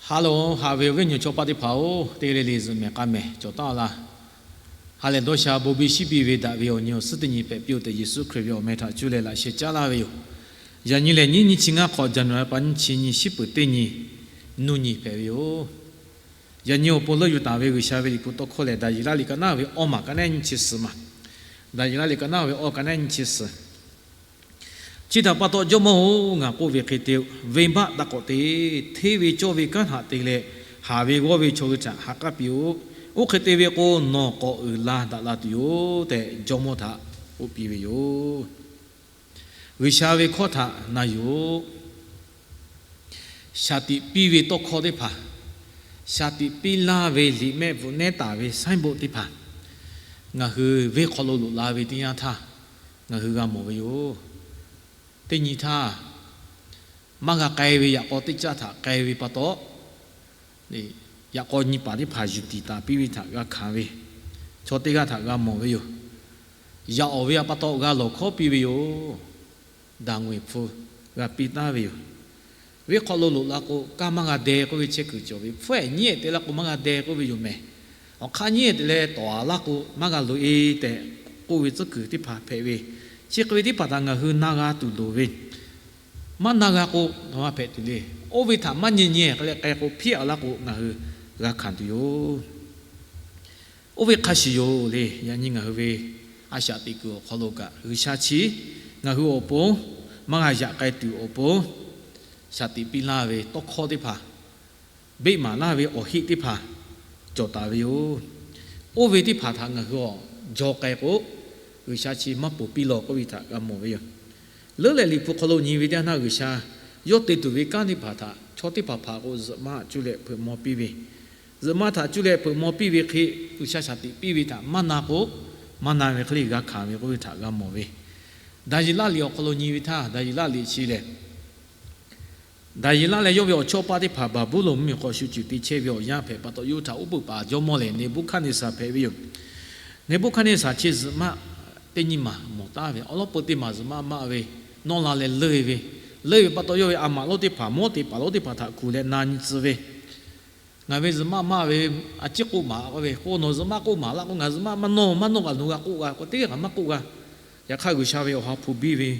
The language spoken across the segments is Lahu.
Ha loˬ, haꞈ ve awˬ viˉ awˬ nyi chaw paˆ teˇ hpaˍ-oˬ, teˇ g'aˇ le le zuhꞈ mehˍ k'a mehˍ cawˬ taˍ laˇ. Ha lehˬ dawˇ sha bon biˇ shiˉ biˇ ve daꞈ ve awˬ nyi awˬ suhˉ teˇ nyi hpehꞈ piˇ-oˬ tehꞈ, Yeˍsuˆ Hkriꞈ ve awˬ meh htaꞈ cuˇ leh laꞈ sheh caˉ laˇ ve yoˬ. Yaꞈ nyi lehˬ, nyiˇ nyiˇ chi ngaˇ hk'awꞈ, January pa nyiˇ chi nyi, shiˉ peuˍ teˇ nyi, nuˇ nyi hpehꞈ ve yoˬ. Yaꞈ nyi awˬ pon leuˆ yuˬ taˍ ve G'uiˬsha ve liꞈ hpu tawˇ hkawˇ lehˬ, Daˍyeˍlaˆ liꞈ ka naˉ ve awˇ maˬ ka naˉ nyiˇ chi suhˍ maˬ. Daˍyeˍlaˆ liꞈ ka naˉ ve awˇ ka naˉ nyiˇ chi suhˍ. Chi htaꞈ pa taw, Jawˇmawˇ-oˬ, ngaˬ k'oˆ ve hk'e te-o, venˇbaˆ taˇ k'awꞈ te. Hteˇ ve cawˇ ve kanˉ htaꞈ te leh, haˍ ve g'awˇ ve chaw hui htaꞈ ha k'aˉ piˇ-oˆ. Oˇ hk'e te ve k'o, nawˬ k'awꞈ uiˍ la daꞈ la tuˬ yoˬ tehꞈ, Jawˇmawˇ htaꞈ k'oˆ piˇ ve yoˬ. G'uiˬsha ve hkawˇ htaꞈ na yuˬ-oˆ. Shaˍ tiꞈ piˇ ve tawˇ hkawˇ teˇ hpaˍ, shaˍ tiꞈ piˇ laˇ ve liꞈ mehˆ bvuhꞈ nehˉ taˍ ve signboard teˇ hpaˍ, ngaˬ hui venˇ hk'aw lo loꞈ la ve teˇ yanˇ htaˇ, ngaˬ hui g'a mawˬ ve yoˬ. Teˇ nyi htaˇ, maˇ g'a k'ai ve yaꞈ k'aw teˇ caˆ htaꞈ k'ai ve pa taw, yaꞈ k'aw nyi paˍ teˇ hpaˍ yuˬ tiˍ taˍ piˇ ve htaꞈ g'a hkanˍ ve chaw teˇ g'aˇ htaꞈ g'a mawˬ ve yoˬ. Yaꞈ awˍ ve pa taw g'a lawˬ hkawˉ piˇ ve yoˬ. Daˍ ngawehˬ hpu g'a piˇ taˍ ve yoˬ. Venˇ hk'aw lo loꞈ la k'o, kaˇ maˇ g'a deh k'oˆ ve chehˇ kuiˬ cawˬ ve, hpfuhˇ ehˍ nyiˉ ehˍ te laˇ k'o maˇ g'a deh k'oˆ ve yoˬ mehˍ. Awˬ hk'aˇ nyiˉ ehˍ te leh tawˍ a laˇ k'o maˇ g'a loꞈ-e tehꞈ k'oˆ ve tcuhˉ kuiˬ teˇ hpaˍ hpehꞈ ve, chi hk'e ve teˇ hpaˍ htaꞈ ngaˬ hui na g'a tuˬ loˍ ve, maˇ na g'a k'o, a ma hpehꞈ tuˬ le. Oˇ ve htaꞈ maˇ nyi nyi k'ai leh k'ai k'o, hpiˇ a laˇ k'o, ngaˬ hui g'a hkanˍ tuˬ yoˬ. Oˇ ve hk'a shuˍ yoˬ le. Yaꞈ nyi ngaˬ hui ve a shaꞈ teꞈ kuiˬ awˬ hk'aw lo kaꞈ, G'uiˬsha chi ngaˬ hui awˬ pon maˇ g'a yaꞈ k'ai tuˬ awˬ pon, shaˍ tiꞈ piˇ laˇ ve tawˇ hkawˇ teˇ hpaˍ, beˆ maˍ laˇ ve awˬ heˆ teˇ hpaˍ cawˬ taˍ ve yoˬ. Oˇ ve teˇ hpaˍ htaꞈ ngaˬ hui awˬ jaw k'ai k'o, G'uiˬsha chi maˇ ponˬ piˇ law k'oˆ ve htaꞈ g'a mawˬ ve yoˬ. Leuˉ lehˬ, liꞈ hpu hk'aw lo nyi ve teˇ yanˇ htaˇ, G'uiˬsha yawˇ te tuˬ ve kanˉ teˇ hpaˍ htaꞈ chaw teˇ hpaˍ hpaˍ k'o, zuhꞈ maˆ cuˇ leh hpeuꞈ maw piˇ ve, zuhꞈ maˆ htaꞈ cuˇ leh hpeuꞈ maw piˇ ve hk'e, G'uiˬsha shaˍ tiꞈ piˇ ve htaꞈ maˇ na k'o, maˇ na ve hk'e le g'a hkanˍ ve k'oˆ ve htaꞈ g'a mawˬ ve, Daˍyeˍlaˆ liꞈ awˬ hk'aw lo nyi ve htaˇ, Daˍyeˍlaˆ liꞈ chi lehˬ, Daˍyeˍlaˆ leh yawˇ ve awˬ chawˇ paˆ teˇ hpaˍ Baˍbuˍlonˍ mvuhˇmiˬ hk'aw shu cuˬ te chehˇ ve awˬ yanˇ hpehꞈ pa taw, yawˇ htaꞈ uˉ peunˍ paˍ jawˇmawˇ lehˬ, Neˍbuˆhkaˆneˍsaˍ hpehꞈ ve yoˬ. Neˍbuˆhkaˆneˍsaˍ chi zuhꞈ maˆ teˇ nyi maˬ mawˬ taˍ ve, awˬ lawˉ peu teˇ maˬ zuhꞈ maˆ maˆ ve, nawˇ la leh leuˆ ve, leuˆ ve pa taw, yawˇ ve a maꞈ lonˉ teˇ hpaˍ, mawˉ teˍ paˍ lonˉ teˇ hpaˍ htaꞈ kuˬ leh na nyi tcuh ve, ngaˬ ve zuhꞈ maˆ maˆ ve, a ciˉ k'oˆ maˍ k'oˆ ve k'o, nawˬ zuhꞈ maˆ k'oˆ maˍ laˇ k'o, ngaˬ zuhꞈ maˆ maˇ nawˇ, maˇ nawˇ kaꞈ nawˬ g'a k'oˆ g'a k'o, teˇ g'aˇ kaꞈ maˇ k'oˆ g'a. Yaꞈ hk'aˇ, G'uiˬsha ve awˬ ha hpu biˇ ve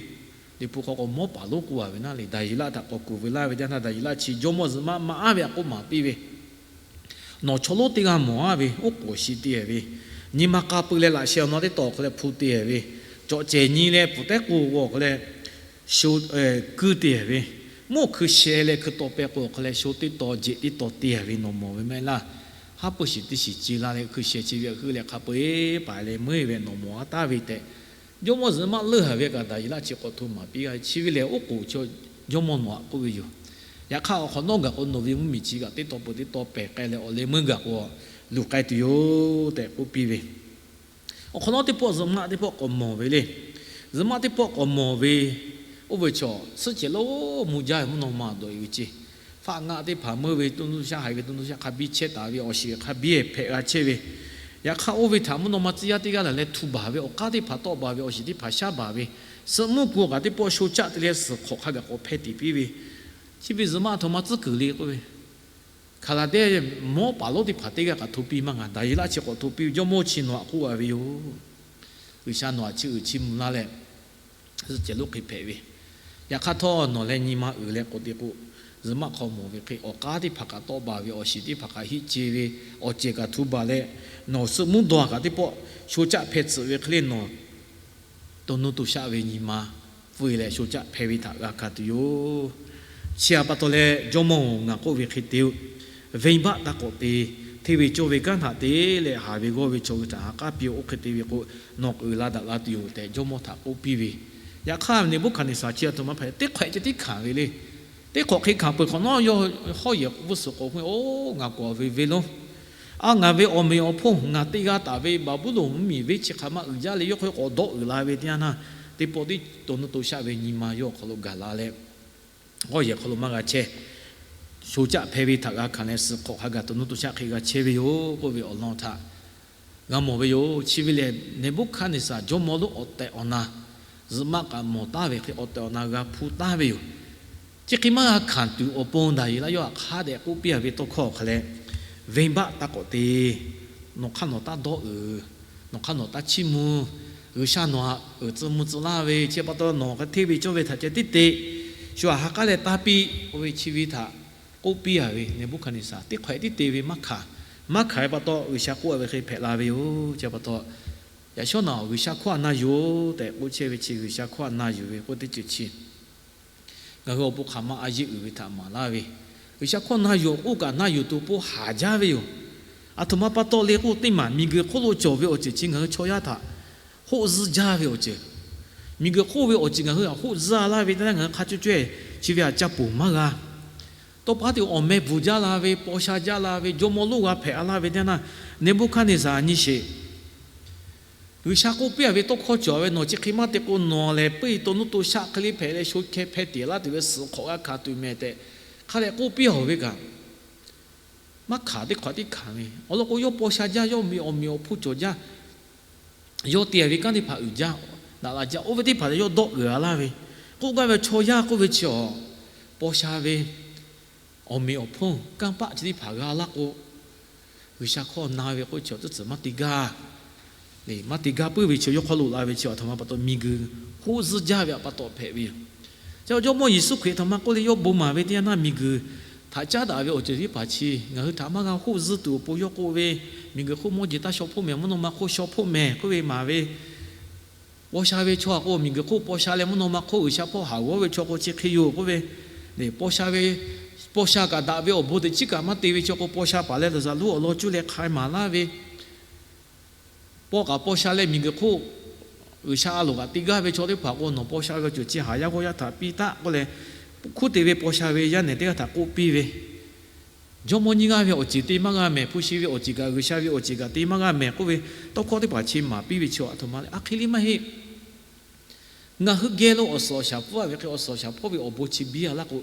liꞈ hpu hk'aw k'o, mawˉ paˍ lonˉ k'oˆ a ve naˉ le, Daˍyeˍlaˆ htaꞈ k'awꞈ kuˬ ve laˇ ve teˇ yanˇ htaˇ, Daˍyeˍlaˆ chi jawˇmawˇ zuhꞈ maˆ maˆ aˉ ve htaꞈ k'oˆ maˍ piˇ ve, nawˬ chaw lonˉ teˇ g'aˇ mawˬ aˉ ve, oˉ k'oˍ shi te ve, nyi ma k'a peu leh laꞈ sheh awˬ na teˇ taw awˬ hk'aw leh hpu te ve, cawꞈ cehˬ nyi leh pfuhˍ tehˉ k'o awˬ hk'aw leh sho kuiˇ te ve, mvuhˇ hkui sheh leh hkui taw peh k'o awˬ hk'aw leh sho teˇ taw, jeꞈ teˇ taw te ve nawˬ mawˬ ve mehˆ laˇ. Haˉ pui shiˍ teˇ shiˍ ce la leh hkui sheh chi ve hkui leh hk'a peu-eˬ paˍ leh meuˇ ve nawˬ mawˬ a taˍ ve tehꞈ, jawˇmawˇ zuhꞈ maˆ leuˆ haˍ ve kaꞈ Daˍyeˍlaˆ chi k'awꞈ hto maˍ piˇ g'a ve, chi ve lehˬ oˉ k'oˍ chaw jawˇmawˇ nawˬ aꞈ k'oˆ ve yoˬ. Yaꞈ hk'aˇ, awˬ hk'awꞈ nawˉ gaˬ k'o, nawˬ ve mvuhˇmiˬ chi kaꞈ teˇ taw peuˬ teˇ taw pehˬ k'ai leh awˬ leh meuˇ gaˬ k'o, luˬ k'ai tuˬ yoˬ tehꞈ k'oˆ piˇ ve, awˬ hk'awꞈ nawˉ teˇ pawˆ zuhꞈ maˆ teˇ pawˆ k'awꞈ mawˬ ve le. Zuhꞈ maˆ teˇ pawˆ k'awꞈ mawˬ ve, oˇ ve chaw suhˉ cehˬ lonˉ mvuh jaˇ ve mvuhˇ naw ma dawꞈ e ve ce, faˆ ngaˆ teˇ hpaˍ meuˇ ve, to nuˇ to shaˆ haiˬ ve, to nuˇ to shaˆ hk'a biˇ chehˇ taˍ ve awˬ shiˍ hk'a biˇ hpehꞈ g'a chehˇ ve. Yaꞈ hk'aˇ, oˇ ve htaꞈ mvuhˇ naw ma tcuh yaˇ teˇ g'aˇ laˬ leh htu baˬ ve, awˬ k'aˉ teˇ hpaˍ tawˆ baˬ ve, awˬ shiˍ teˇ hpaˍ shaˉ baˬ ve, suhˆ mvuhˇ ku kaꞈ teˇ pawˆ sho caˆ te leh suhˍ hk'awꞈ hk'a gaˬ k'awꞈ hpeh tiˍ piˇ ve, chi ve zuhꞈ maˆ htoꞈ ma tcuhˉ kuiˬ le k'oˆ ve, Hkaˍlaˍdehˇ mawˉ paˍ lonˉ teˇ hpaˍ teˇ g'aˇ kaꞈ hto piˇ maˇ g'a. Daˍyeˍlaˆ chi k'awꞈ hto piˇ ve, jawˇmawˇ chi nawˬ aꞈ k'oˆ a ve yoˬ. G'uiˬsha nawˬ aꞈ chi uiˍ chi mvuh laˇ leh, suhˉ cehˬ lonˉ hk'e hpehꞈ ve, yaꞈ hk'aˇ htawˇ nawˬ leh nyi ma uiˍ leh k'oꞈ te k'o, zuhꞈ maˆ hk'aw mawˬ ve hk'e awˬ k'aˉ teˇ hpaˍ kaꞈ tawˆ baˬ ve, awˬ shiˍ teˇ hpaˍ kaꞈ hiˆ ce ve, awˬ cehˬ kaꞈ htu baˬ leh, nawˬ suhˆ mvuhˇ daw kaꞈ teˇ pawˆ sho caˆ hpeh tcuhꞈ ve hk'e le, nawˬ to nuˇ to shaˆ ve nyi ma pfuhˇ e leh sho caˆ hpeh ve htaꞈ g'a hkanˍ tuˬ yoˬ. Chi htaꞈ pa taw leh, Jawˇmawˇ-oˬ, ngaˬ k'oˆ ve hk'e te-o, venˇbaˆ taˇ k'awꞈ te. Hteˇ ve cawˇ ve kanˉ htaꞈ te leh haˍ ve g'awˇ ve chaw hui htaꞈ ha k'aˉ piˇ-oˆ. Oˇ hk'e te ve k'o, nawˬ k'awꞈ uiˍ la daꞈ la tuˬ yoˬ tehꞈ, jawˇmawˇ htaꞈ k'oˆ piˇ ve. Yaꞈ hk'aˇ, Neˍbuˆhkaˍneˍsaˍ chi a htoꞈ ma hpehꞈ, teˇ hk'awꞈ ceh tiˉ hkanˍ ve le. Teˇ hk'awꞈ hk'e hkanˍ peuˬ hk'awꞈ nawˉ, yawˇ hawˉ yehˬ g'uˇ suhˍ k'awꞈ k'oˆ ve, Oˬ, ngaˬ k'awꞈ ve venˇ lonˉ, a, ngaˬ ve awˬ meꞈ awˬ hponˇ ngaˬ teˇ g'aˇ taˍ ve Baˍbuˍlonˍ mvuhˇmiˬ venˇ chi hk'a maˇ uiˍ jaˇ leh, yawˇ hk'aw k'awꞈ dawˆ uiˍ la ve teˇ yanˇ htaˇ, teˇ pawˆ tiˉ to nuˇ to shaˆ ve nyi ma yawˇ awˬ hk'aw lo gaˬ la leh, g'awˇ yehˬ hk'aw lo maˇ g'a chehˇ. Sho caˆ hpeh ve htaꞈ g'a hkanˍ leh, suhˍ hk'awꞈ hk'a gaˬ to nuˇ to shaˆ hk'e g'a chehˇ ve yoˬ k'oˆ ve awˬ lawn htaꞈ g'a mawˬ ve yoˬ. Chi ve lehˬ, Neˍbuˆhkaˍneˍsaˍ jawˇmawˇ lonˉ awˬ tehˬ awˬ na, zuhꞈ maˆ kaꞈ mawˬ taˍ ve hk'e awˬ tehˬ awˬ na g'a hpuˇ taˍ ve yoˬ. Chi hk'e maˇ g'a hkanˍ tuˬ awˬ pon Daˍyeˍlaˆ yawˇ htaꞈ hk'a dehꞈ k'oˆ piˇ-a ve tawˇ hkawˇ awˬ hk'a leh, venˇbaˆ taˇ k'awꞈ te. Nawˬ hk'aˇ nawˬ taˇ dawˇ uiˍ. Nawˬ hk'aˇ nawˬ taˇ chiˇ mvuh. G'uiˬsha nawˬ htaꞈ uiˍ tcuh mvuh tcuh laˇ ve, chi pa taw nawˬ hk'aˬ hteˇ ve cawˇ ve htaꞈ ceh tiˉ te. Shu htaꞈ ha k'aˉ leh taˇ piˇ k'oˆ ve chi ve htaꞈ k'oˆ piˇ-a ve Neˍbuˆhkaˍneˍsaˍ teˇ hk'awehꞈ tiˉ te ve maˇ hkanˍ. Maˇ hkanˍ ve pa taw G'uiˬsha k'oˆ-a ve hk'e hpehꞈ la ve yoˬ. Chi pa taw, Yaꞈ shawˉ naꞈ G'uiˬsha hkawˇ htaꞈ na yuˬ-oˬ tehꞈ k'oˆ chehˇ ve chi G'uiˬsha hkawˇ htaꞈ na yuˬ ve k'oˆ teˇ ceuˬ chi ngaˬ hui awˬ pon hk'aˬ ma a yeˇ uiˍ ve htaꞈ maˍ laˇ ve, G'uiˬsha hkawˇ na yuˬ k'oˆ kaꞈ na yuˬ tuˬ awˬ pon haˍ jaˇ ve yoˬ. Aˬ htoꞈ ma pa taw le k'o, teˇ maˬ miˬguiˬ hk'oˆ lo cawˬ ve awˬ ceuˬ chi ngaˬ hui chaw yaˇ htaꞈ hoˆ zuhˇ jaˇ ve awˬ ceuˬ, miˬguiˬ hk'oˆ ve awˬ ceuˬ ngaˬ hui htaꞈ hoˆ zuhˇ-a laˇ ve teˇ yanˇ, ngaˬ hui hk'a cawˇ caweh chi ve htaꞈ ca ponˬ maˇ g'a. Tawˇ pa taw awˬ meh bvuhˬ jaˇ la ve, paw sha jaˇ la ve, jawˇmawˇ lonˉ g'a hpehꞈ-a laˇ ve teˇ yanˇ, Neˍbuˆhkaˍneˍsaˍ nyi sheˍ. G'uiˬsha k'oˆ piˇ-a ve tawˇ hkawˇ cawˬ ve, nawˬ chi hk'e maˇ te k'o, nawˬ lehˬ peuˇ-e to nuˇ to shaˆ hk'e le hpehꞈ leh sho hkeh hpeh tiˍ laˇ tuˬ ve suhˍ hk'awꞈ g'a hkanˍ tuˬ mehˍ tehꞈ hk'a dehꞈ k'oˆ piˇ-a ve kaꞈ, maˇ hkanˍ teˇ hk'awꞈ tiˉ hkanˍ ve. Awˬ lawn k'o, yawˇ paw sha jaˇ, yawˇ awˬ meꞈ awˬ hponˇ cawˬ jaˇ, yawˇ te-a ve kanˉ teˇ hpaˍ uiˍ jaˇ, daꞈ la jaˇ, oˇ ve teˇ hpaˍ lehˬ yawˇ dawˇ uiˍ-a laˇ ve. K'oˆ gaˇ ve chaw yaˇ k'oˆ ve chi awˬ, paw sha ve awˬ meꞈ awˬ hponˇ kanˇ paˆ chi teˇ hpaˍ g'a laˇ k'o, G'uiˬsha hkawˇ na ve k'oˆ chi awˬ teˇ tcuhˍ maˇ te gaˇ. Maˇ te gaˇ puiˉ ve chi yawˇ hk'aw lo la ve chi aˬ htoꞈ ma pa taw miˬguiˬ hoˆ zuhˇ jaˇ ve pa taw hpehꞈ ve yoˬ. Chi Jawˇmawˇ Yeˍsuˆ Hkriꞈ aˬ htoꞈ ma k'oˆ le, yawˇ bon maˍ ve teˇ yanˇ, miˬguiˬ htaꞈ caˉ daꞈ ve awˬ ceuˬ teˇ hpaˍ chi ngaˬ hui htaꞈ maˇ g'a hoˆ zuhˇ tuˬ awˬ pon yawˇ k'oˆ ve, miˬguiˬ hk'oˆ mawˇ jeˬ taˇ shaw hpoˆ mehˍ, mvuhˇ naw ma hk'oˆ shaw hpoˆ mehˍ k'oˆ ve maˍ ve, paw sha ve chaw-a k'o, miˬguiˬ hk'oˆ paw sha leh mvuhˇ naw ma hk'oˆ G'uiˬsha hpawˇ haˍ g'awˇ ve chaw k'o chi hk'e yoˬ k'oˆ ve, paw sha ve, paw sha kaꞈ daꞈ ve awˬ bon teꞈ chiˉ kaꞈ maˇ te ve chaw k'o, paw sha paˍ leh laˍzaˍruˆ awˬ lawn cuˇ leh hk'ai maˍ laˇ ve, paw kaꞈ paw sha leh miˬguiˬ hk'oˆ G'uiˬsha a loˍ kaꞈ te gaˇ ve chaw teˇ hpaˍ k'o, nawˬ paw sha ve awˬ ceuˬ chi haˍ yaˇ g'awˇ yaˇ htaꞈ piˇ taˆ k'oˆ leh, hkunˉ te ve paw sha ve yaˇ nehˬ teˇ g'aˇ htaꞈ k'oˆ piˇ ve, jawˇmawˇ nyiˇ g'aˇ ve awˬ ceuˬ te maˇ g'a mehˍ, hpu shi ve awˬ ceuˬ kaꞈ G'uiˬsha ve awˬ ceuˬ kaꞈ te maˇ g'a mehˍ k'oˆ ve tawˇ hkawˇ teˇ hpaˍ chi maˍ piˇ ve chi aˬ htoꞈ ma le, a hk'e le maˇ heˆ. Ngaˬ hui geh lo awˬ suhˍ awˬ shaˍ pfuhˇ-a ve hk'e, awˬ suhˍ awˬ shaˍ hpawˇ ve awˬ bon chi biˇ-a laˇ k'o,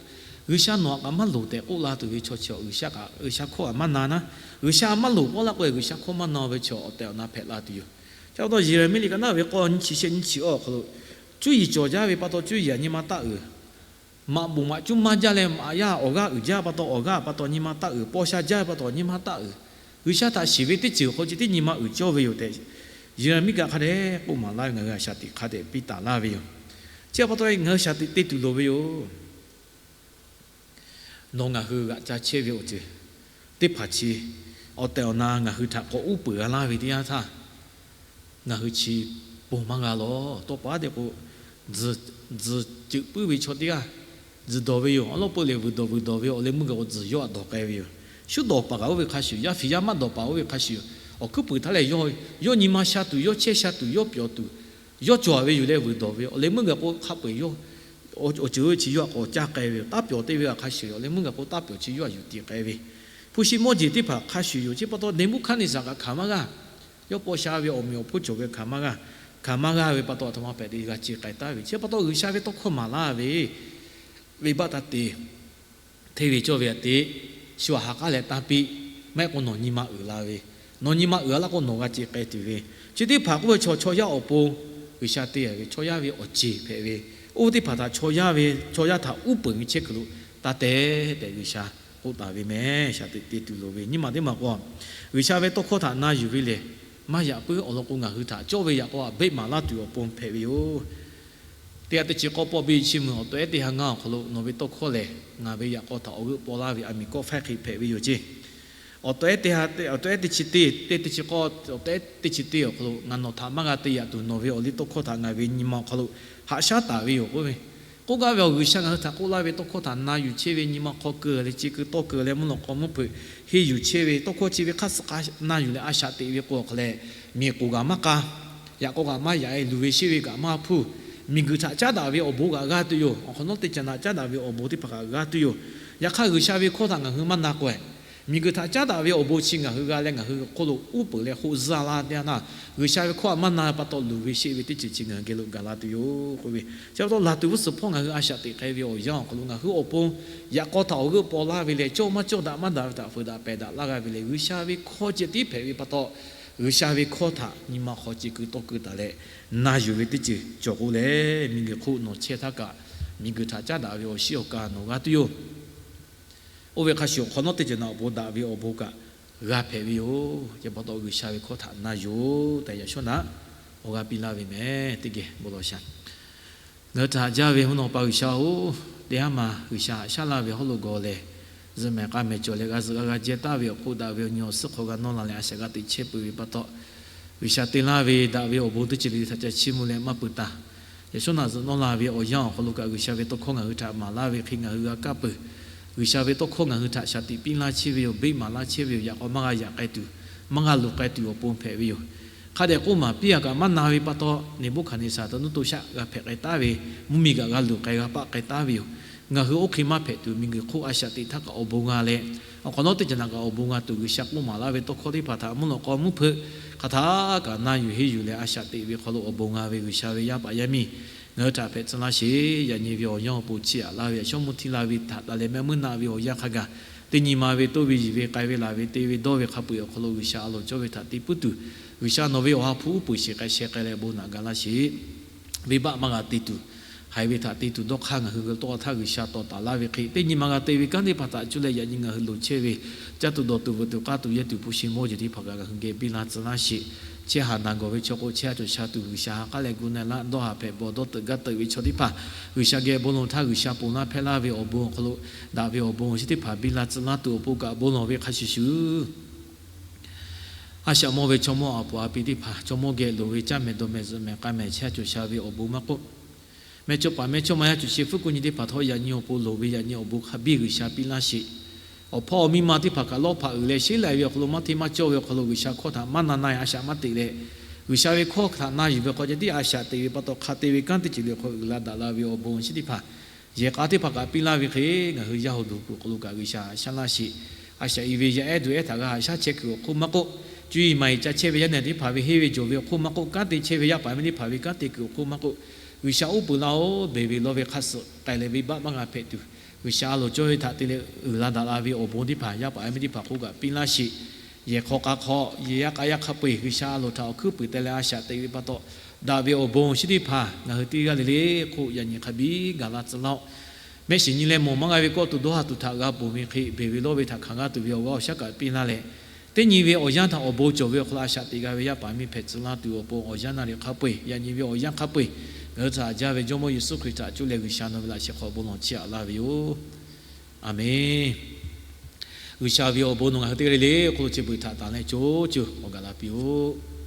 G'uiˬsha nawˬ htaꞈ kaꞈ maˇ loˍ tehꞈ k'oˆ la tuˬ ve chaw chi, G'uiˬsha kaꞈ G'uiˬsha hkawˇ kaꞈ maˇ na naˉ, G'uiˬsha maˇ loˍ k'oˆ laˇ k'o, G'uiˬsha hkawˇ maˇ na ve chaw awˬ tehˬ awˬ na hpehꞈ la tuˬ yoˬ. Chi pa taw Yeˍraˍmiˆ liꞈ ka naˉ ve k'awˇ nyiˇ chi shehˆ nyiˇ chi awˬ hk'aw lo, cuˇ yiˍ cawˬ jaˇ ve pa taw cuˇ yiˍ htaꞈ nyi ma taˆ uiˍ. Maꞈ bvuhꞈ maꞈ cuˉ maˇ jaˇ leh maꞈ yaˇ awˬ g'aˇ uiˍ jaˇ pa taw awˬ g'aˇ pa taw nyi ma taˇ uiˍ, paw sha jaˇ pa taw nyi ma taˇ uiˍ. G'uiˬsha htaꞈ shiˍ ve teˇ ceuˬ hk'aw ceh tiˉ nyi ma uiˍ cawˇ ve yoˬ tehꞈ, Yeˍraˍmiˆ kaꞈ hk'a dehꞈ k'oˆ maˍ laˇ ve, ngaˬ hui a shaꞈ teꞈ hk'a dehꞈ piˇ taˍ laˇ ve yoˬ. Chi pa taw ngaˬ hui shaꞈ teꞈ te tuˬ loˍ ve yoˬ. Nawˬ ngaˬ hui g'aꞈ ca chehˇ ve awˬ ceuˬ teˇ hpaˍ chi, awˬ tehˬ awˬ na ngaˬ hui htaꞈ k'awꞈ uˉ peunˍ g'a laˇ ve teˇ yanˇ htaˇ, ngaˬ hui chi ponˬ maˇ g'a lawˬ. Tawˇ pa te k'o, tzuhˬ ceuˬ puiˉ ve chaw teˇ g'aˇ tzuhˬ dawˬ ve yoˬ. Awˬ lawn peu lehˬ vuiˬ dawˬ vuiˬ dawˬ ve awˬ leh meuˇ gaˬ k'o tzuhˬ yawˇ htaꞈ dawˬ k'ai ve yoˬ. Shu dawˬ paˍ kaꞈ oˇ ve hk'a shuˍ, yaˇ fiˍ yaˇ maˇ dawˬ paˍ oˇ ve hk'a shuˍ, awˬ hkuiˉ puiˍ htaˇ lehˬ, yawˇ nyi ma sha tuˬ, yawˇ chehˇ sha tuˬ, yawˇ pyawˬ tuˬ, yawˇ cawˬ ve yoˬ leh vuiˬ dawˬ ve awˬ leh meuˇ gaˬ k'o hk'a peu-eˬ yawˇ awˬ ceuˬ oˇ ve chi yawˇ htaꞈ k'awꞈ caˇ k'ai ve yoˬ. Taˇ pyawˬ te ve hk'a shuˍ awˬ leh meuˇ gaˬ k'o taˇ pyawˬ chi yawˇ htaꞈ yuˬ tiˍ k'ai ve, hpu shi mawˇ jeˬ teˇ hpaˍ hk'a shuˍ yoˬ. Chi pa taw Neˍbuˆhkaˆneˍsaˍ kaꞈ hkanˍ maˇ g'a. Yawˇ paw sha ve awˬ meꞈ awˬ hponˇ cawˬ ve hkanˍ maˇ g'a. Hkanˍ maˇ g'a ve pa taw aˬ htoꞈ ma hpehꞈ te g'a ce k'ai taˍ ve, chi pa taw G'uiˬsha ve tawˇ hkawˇ maˍ laˇ ve, venˇbaˆ taˇ te, hteˇ ve cawˇ ve aꞈ te, shu aꞈ ha k'aˉ leh taˇ piˇ, maˇ heˆ k'o nawˬ nyi ma uiˍ la ve, nawˬ nyi ma uiˍ-a laˇ k'o nawˬ g'a ce k'ai tuˬ ve, chi teˇ hpaˍ k'oˆ ve chaw chaw yaˇ awˬ pon G'uiˬsha te-a ve chaw yaˇ ve awˬ ceˬ hpehꞈ ve, oˇ ve teˇ hpaˍ htaꞈ chaw yaˇ ve, chaw yaˇ htaꞈ uˉ peunˍ ve chehˇ kuiˬ lo taˇ te tehꞈ G'uiˬsha k'oˆ taˍ ve meh. Shaꞈ teꞈ te tuˬ loˍ ve nyiˇ maˬ teˇ maˬ k'o, G'uiˬsha ve tawˇ hkawˇ htaꞈ na yuˬ ve lehˬ, maˇ yaꞈ puiˉ awˬ lawn k'o ngaˬ hui htaꞈ cawˇ ve yaꞈ k'aw aꞈ beˆ maˍ laˇ tuˬ awˬ pon hpehꞈ ve yoˬ. Teˇ g'aˇ teˇ chi k'awˇ pawˆ biˇ chiˇ mvuh, awˬ taw ehˉ teˇ ha ngaˇ awˬ hk'aw lo nawˬ ve tawˇ hkawˇ lehˬ, ngaˬ ve yaꞈ k'aw htaꞈ awˬ g'euˆ paw laˇ ve aˬ miˍ kawˆ faiˇ hk'e hpehꞈ ve yoˬ ceˇ. Awˬ taw ehˉ teˇ ha, awˬ taw ehˉ teˇ chi teˇ, teˇ teˇ chi k'awˇ, awˬ taw ehˉ teˇ chi teˇ awˬ hk'aw lo ngaˬ nawˬ htaꞈ maˇ g'a te yaꞈ tuˬ nawˬ ve awˬ liˇ tawˇ hkawˇ htaꞈ ngaˬ ve nyi ma awˬ hk'aw lo haꞈ shaˉ taˍ ve yoˬ k'oˆ ve, k'oˆ gaˇ ve awˬ G'uiˬsha ngaˬ hui htaꞈ k'oˆ laˇ ve tawˇ hkawˇ htaꞈ na yuˬ chehˇ ve, nyi ma hk'aw keu leh, chi keu tawˇ keu leh, mvuhˇ naw hk'aw mvuhˇ hpeuꞈ henˇ yuˬ chehˇ ve, tawˇ hkawˇ chi ve hk'aˇ suh k'a na yuˬ leh a shaꞈ teꞈ ve k'o awˬ hk'a lehˬ, miˬ k'oˍ kaꞈ maˇ k'a, yaꞈ k'aw kaꞈ maˇ yaꞈ-e, luˬ ve sheˆ ve kaꞈ maˇ hpuˇ. Miˬguiˬ htaꞈ caˉ daꞈ ve awˬ bon kaꞈ g'a tuˬ yoˬ. Awˬ hk'awꞈ nawˉ teˇ caꞈ naꞈ caˉ daꞈ ve awˬ bon teˇ hpaˍ kaꞈ g'a tuˬ yoˬ. Yaꞈ hk'aˇ G'uiˬsha ve hkawˇ htaꞈ ngaˬ hui maˇ na k'o-e, miˬguiˬ htaꞈ caˉ daꞈ ve awˬ bon chi ngaˬ hui g'a leh ngaˬ hui hk'oˆ lo uˉ peunˍ leh hoˆ zuhˇ-a laˇ teˇ yanˇ htaˇ, G'uiˬsha ve hkawˇ htaꞈ maˇ na pa taw luˬ ve sheˆ ve teˇ ceuˬ chi ngaˬ hui geh lo gaˬ la tuˬ yoˬ k'oˆ ve, chi pa taw laˬ tuˬ g'uˇ suhˍ hpawˇ ngaˬ hui a shaꞈ teꞈ k'ai ve awˬ yanˇ awˬ hk'aw lo ngaˬ hui awˬ pon yaꞈ k'aw htaꞈ awˬ g'euˆ paw laˇ ve leh, cawˇ maˇ cawˇ daꞈ maˇ daꞈ ve htaꞈ feuˍ daꞈ pehˬ daꞈ laˇ g'a ve leh, G'uiˬsha ve hkawˇ ceh tiˉ hpehꞈ ve pa taw, G'uiˬsha ve hkawˇ htaꞈ nyi ma hk'aw ce keu tawˇ keu taˍ leh na yuˬ ve teˇ ceuˬ cawˬ k'o leh, miˬguiˬ hk'oˆ nawˬ chehˇ htaˇ kaꞈ miˬguiˬ htaꞈ caˉ daꞈ ve awˬ shiˉ awˬ ka nawˬ g'a tuˬ yoˬ. Oˇ ve hk'a shuˍ awˬ hk'awꞈ nawˉ teˇ ceuˬ naꞈ awˬ bon daꞈ ve awˬ bon kaꞈ g'a hpehꞈ ve yoˬ. Chi pa taw G'uiˬsha ve hkawˇ htaꞈ na yuˬ tehꞈ yaꞈ shawˉ naꞈ awˬ g'aˇ piˇ laˇ ve meh. Teˇ geh bon lawˬ shaˍ. Ngaˬ hui htaꞈ haꞈ jaˇ ve mvuhˇ naw pa G'uiˬsha-oˬ, teˇ haˉ ma G'uiˬsha haꞈ shaˉ laˇ ve hawˉ lo gawˬ lehˬ, zuhꞈ mehˍ k'a mehˍ cawˬ leh g'a zuhꞈ g'a g'a jehˇ taˍ ve awˬ hk'oˆ daꞈ ve awˬ nyi awˬ suhˉ hk'aw g'a nawˇ la leh a shaꞈ g'a teꞈ chehˇ peuˬ ve pa taw, G'uiˬsha te laˇ ve daꞈ ve awˬ bon teˇ ceuˬ le le htaꞈ ca chiˇ mvuh leh maˇ peuˬ taˍ. Yaꞈ shawˉ naꞈ zuhꞈ nawˇ la ve awˬ yanˇ awˬ hk'aw lo kaꞈ G'uiˬsha ve tawˇ hkawˇ ngaˬ hui htaꞈ maˍ laˇ ve hk'e ngaˬ hui g'a kaˇ peuˬ. G'uiˬsha ve tawˇ hkawˇ ngaˬ hui htaꞈ shaˍ tiꞈ piˇ laˇ chehˇ ve yoˬ. Beˆ maˍ laˇ chehˇ ve yoˬ. Yaꞈ k'aw maˇ g'a yaꞈ k'ai tuˬ, maˇ g'a luˬ k'ai tuˬ awˬ pon hpehꞈ ve yoˬ. Hk'a dehꞈ k'oˆ maˍ piˇ a kaꞈ maˇ na ve pa taw, Neˍbuˆhkaˍneˍsaˍ tawˇ nuˇ to shaˆ g'a hpehꞈ k'ai taˉ ve, mvuhˇmiˬ kaꞈ g'a luˬ k'ai g'a paˆ k'ai taˉ ve yoˬ. Ngaˬ hui oˇ hk'e maˇ hpehꞈ tuˬ, miˬguiˬ hk'oˆ a shaꞈ teꞈ htaˇ kaꞈ awˬ bon g'a leh, awˬ hk'awꞈ nawˉ teˇ ceuˬ naꞈ kaꞈ awˬ bon g'a tuˬ, G'uiˬsha k'oˆ maˍ laˇ ve tawˇ hkawˇ teˇ hpaˍ htaꞈ mvuhˇ naw k'aw mvuhˇ hpeuꞈ hk'aˬ htaˇ kaꞈ na yuˬ henˇ yuˬ leh a shaꞈ teꞈ ve hk'aw lo awˬ bon g'a ve G'uiˬsha ve yaˇ paˍ yaˇ miˇ ngaˬ hui htaꞈ hpehꞈ tcuh laˇ sheˍ. Yaꞈ nyi ve awˬ yanˇ awˬ pon chiˇ aꞈ laˇ ve, a shawˉ mvuhˇ htiˇ la ve htaꞈ taˍ leh mehˆ meuˇ naˆ ve awˬ yanˇ hk'a gaˬ, teˇ nyi ma ve toˇ ve yiˬ ve k'ai ve laˬ ve te ve dawˇ ve hk'a peu-eˬ awˬ hk'aw lo G'uiˬsha a loˍ cawˇ ve htaꞈ te puiˉ tuˬ, G'uiˬsha nawˬ ve awˬ ha hpu uˉ peunˍ sheˍ k'ai sheh k'ai leh bon naꞈ ga laˇ sheˍ. Venˇbaˆ maˇ g'a te tuˬ, haiˬ ve htaꞈ te tuˬ dawˇ hk'aˇ ngaˬ hui ve tawˇ htaˇ G'uiˬsha tawˍ taˍ laˇ ve hk'e, teˇ nyi ma g'a te ve kanˉ teˇ hpaˍ htaꞈ cuˇ leh yaꞈ nyi ngaˬ hui loˍ chehˇ ve caˇ tuˬ dawˬ tuˬ veuꞈ tuˬ k'aˇ tuˬ yehˇ tuˬ hpu shi mawˇ jeˬ teˇ hpaˍ kaꞈ ngaˬ hui geh biˇ laˇ tcuh laˇ sheˍ. Chehˇ haˍ naˬ gawˬ ve chaw k'o, chehˇ a cawˬ sha tuˬ G'uiˬsha ha k'aˉ leh gu na laˇ, dawˇ haˍ hpehꞈ bawˬ dawˇ teuꞈ gaˇ teuꞈ ve chaw teˇ hpaˍ G'uiˬsha geh bon lawˬ htaˇ, G'uiˬsha ponˬ laˇ hpehˇ laˇ ve awˬ bon awˬ hk'aw lo daꞈ ve awˬ bon awˬ shiˉ teˇ hpaˍ biˇ laˇ tcuh laˇ tuˬ awˬ pon kaꞈ bon lawˬ ve hk'a shuˍ shuˍ, a shaꞈ mawˇ ve chaw mawˇ a puˍ a pi teˇ hpaˍ chaw mawˇ geh loˍ ve caˇ mehˍ dawˬ mehˍ zuhꞈ mehˍ k'a mehˍ chehˇ a cawˬ sha ve awˬ bon maˇ k'oˆ, mehˇchawˇ paˍ mehˇchawˇma yaˇ cawˬ sheˍ hpuiˉ k'oˆ nyi teˇ hpaˍ htawˇ yaꞈ nyi awˬ pon loˍ ve yaꞈ nyi awˬ bon hk'a biˇ G'uiˬsha piˇ laˇ sheˍ. Awˬ hpawˇ awˬ miˇ ma teˇ hpaˍ kaꞈ lawˇ hpaꞈ uiˍ leh sheˉ lai ve awˬ hk'aw lo maˇ hteˇ maˇ cawˇ ve awˬ hk'aw lo G'uiˬsha hkawˇ htaꞈ maˇ na na-e a shaꞈ maˇ teꞈ leh, G'uiˬsha ve hkawˇ htaꞈ na yuˬ ve hk'aw ceh tiˉ a shaꞈ teꞈ ve pa taw hk'a te ve kanˉ teˇ ceuˬ le hk'aw uiˍ la daꞈ la ve awˬ bon awˬ shiˉ teˇ hpaˍ yehˬ k'a teˇ hpaˍ kaꞈ piˇ laˇ ve hk'e, ngaˬ hui yaˇ hu duˬ kuˬ hk'aw lo kaꞈ G'uiˬsha haꞈ shaˉ laˇ sheˍ. A shaꞈ i ve yaˇ ehˉ duˬ ehˉ htaꞈ g'a haꞈ shaˉ chehˇ kuiˬ awˬ hk'oˆ maˇ k'oˆ, cuˇ yiˍ maˬ yiˍ ca chehˇ ve yaˇ nehˬ teˇ hpaˍ ve henˇ ve jawˬ ve awˬ hk'oˆ maˇ k'oˆ, kanˉ te chehˇ ve yaˇ paˍ yaˇ miˇ teˇ hpaˍ ve kanˉ te kuiˬ awˬ hk'oˆ maˇ k'oˆ, G'uiˬsha uˉ peunˍ laˇ-oˬ, beˬ ve lawˇ ve hk'a suhˍ k'ai leh venˇbaˆ maˇ g'a hpehꞈ tuˬ, G'uiˬsha a loˍ cawˇ ve htaꞈ te leh uiˍ la daꞈ la ve awˬ bon teˇ hpaˍ yaˇ paˍ yaˇ miˇ teˇ hpaˍ hk'oˆ kaꞈ piˇ laˇ sheˍ. Yehˬ hk'aw k'a hk'aw yehˬ yaˇ k'a yaˇ hk'a peu-eˬ G'uiˬsha a loˍ htaꞈ awˬ hkuiˉ puiˍ teh leh a shaꞈ teꞈ ve pa taw, daꞈ ve awˬ bon awˬ shiˉ teˇ hpaˍ ngaˬ hui teˇ g'aˇ le le hk'oˆ yaꞈ nyi hk'a biˇ gaˬ la tcuh laˇ-oˆ. Mehˆ shiˍ nyi leh mawˬ maˇ g'a ve kawˆ tuˬ dawˇ ha tuˬ htaꞈ g'a ponˬ ve hk'e, beˬ ve lawˇ ve htaꞈ hkanˍ g'aˇ tuˬ ve awˬ g'aˇ awˬ shaˉ kaꞈ piˇ laˇ leh, teˇ nyi ve awˬ yanˇ htaꞈ awˬ bon cawˬ ve awˬ hk'aw lo a shaꞈ teꞈ g'a ve yaˇ paˍ miˇ hpehꞈ tcuh laˇ tuˬ awˬ pon awˬ yanˇ naˆ riˍ hk'a peu-eˬ, yaꞈ nyi ve awˬ yanˇ hk'a peu-eˬ, ngaˬ hui htaꞈ haꞈ jaˇ ve Jawˇmawˇ Yeˍsuˆ Hkriꞈ htaꞈ cuˇ leh G'uiˬsha nawˬ ve laꞈ sheh hk'aw bon lawˬ chiˇ aꞈ laˇ ve yoˬ. Aˬmenˍ. G'uiˬsha ve awˬ bon nawˬ ngaˬ hui teˇ g'aˇ le le awˬ hk'aw lo chi beuꞈ htaꞈ tanˍ leh co co awˬ gaˬ la piˇ-oˆ.